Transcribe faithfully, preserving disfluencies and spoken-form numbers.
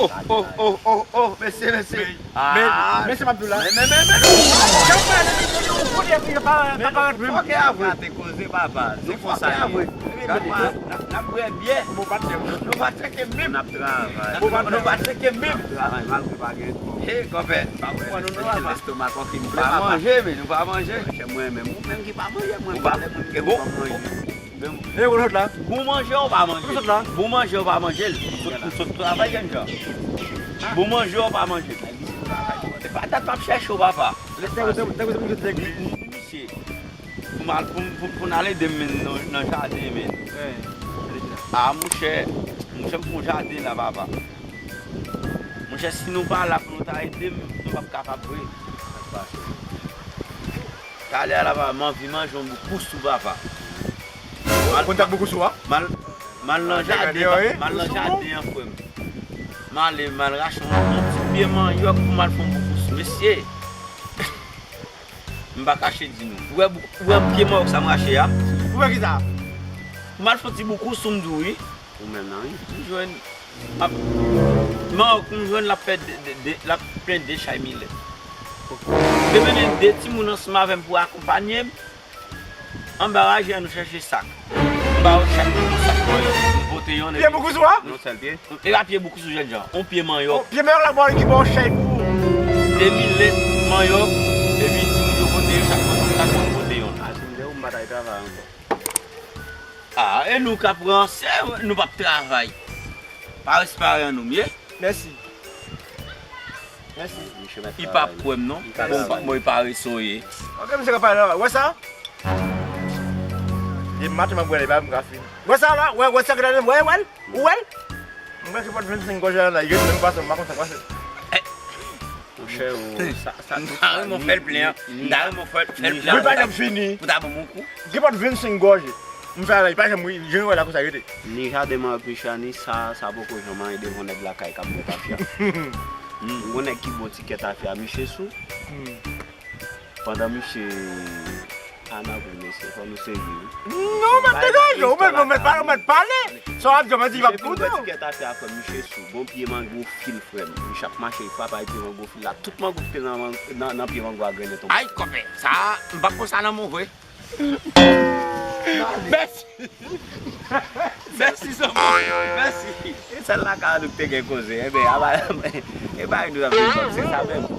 Oh, oh, oh, oh, oh, mesye, mesye. Men, men se m ap di w la. Men, men, men, men. Jan pale, men, men, ou konnen, epi yo pa, pa, pa rant menm. Fòkè a vre. Gate koze, papa. Se konsa l ye. Gade, n ap, n ap bwè byè. Bon, pa tcheke menm. N ap travay. Bon, pa tcheke menm. N ap travay, malgre pa gen kòb. He, kòpè. Pa wè, lestomak ou fin pa manje, men nou pa manje. Monchè, mwen menm, ou menm ki pa manje, mwen pa lè moun ki pa manje. E, ou sot la? Bon manje, ou pa manje. Ou sot la? Bon manje, ou pa manje l. M sot, m sot travay, jènjan. Bon manje, ou pa manje l. Se pa dat m ap chèche w, papa. Misye, pou m al, pou m, pou, pou n al ede m men nan, nan jaden men. A, monchè, monchè, m fè yon jaden la, papa. Monchè, si nou pa la pou nou ta ede m, nou p ap kapab vre. Talè a la, papa, m anvi manje yon boukous tou, papa. Konn sa k boukous ou a? M al, m al nan jaden, m al nan jaden an, frè m. M ale, m al rache yon, yon ti pye manyòk pou m al fè yon boukous, mesye. M pa kache di nou. Ou wè, ou wè pye manyòk sa m rache a? Ou wè ki sa? M al fè yon ti boukous sou m tou, wi. Ou menm nan, wi. M jwenn, ap, manyòk, m jwenn l ap fè de, de, de, l ap plen de chay milèt. M te mennen de timoun ansanm avè m pou akonpanye m. Anba raje a, nou chèche sak. M ba yo chak moun yon sak manyòk. M pote yonn epi. Pye boukous ou a? Yon sèl pye. E pa pye boukous ou, jènjan. Yon pye manyòk. Pye manyòk la, ba w ki ba w chay pou. De milèt manyòk. Epi timoun yo pote yo, chak moun, chak moun pote yonn. A, si m te ou, m pa t al travay ankò. A, e nou k ap ranse, nou p ap travay. Pa respare an nou, m ye. Mèsi. Mèsi. Li p ap kwè m non. Bon, bon, li parese w ye. Ok, misye ka pale la. Wè sa? Depi maten m ap wè l, li pa menm ka fini. Wè sa la? Wè, wè sa ki la, wè, wè l? Ou wè l? Mwen ki pot vennsenk gòje la, li ret menm fason, m pa konn sa k pase. Monchè, ou, sa, sa, m ta renmen fè l plen an. M ta renmen fè l plen an. Li pa janm fini. Pou ta ban m yon kou. Ki pot vennsenk gòje. M fè la, li pa janm ri, jan ou wè la konsa rete. Ni jaden manyòk misye a, ni sa, sa poko janm anyen devan nèg lakay k ap bwè tafya. M gon nèg ki bon ti kè tafya, misye sou. Pandan misye, a nan vre mesye, fò nou serye wi. Non, ou mèt degaje, ou mèt, ou mèt pale, ou mèt pale. Sa w ap di, w ap di, w ap koute w. Misye fin bwè ti kè tafya, frè m, misye sou. Gon pye mango fil, frè m. Misye ap mache, li frape ak pye mango fil la. Tout mango ki te nan, nan, nan pye mango a grennen tonbe. Ay, kòpè, sa, m p ap konsa nan move. Mèsi. Mèsi, zanmi. Mèsi. E sèl lakay nou te gen koze. Enben, aba, e bay nou ap vin kòb, se sa menm.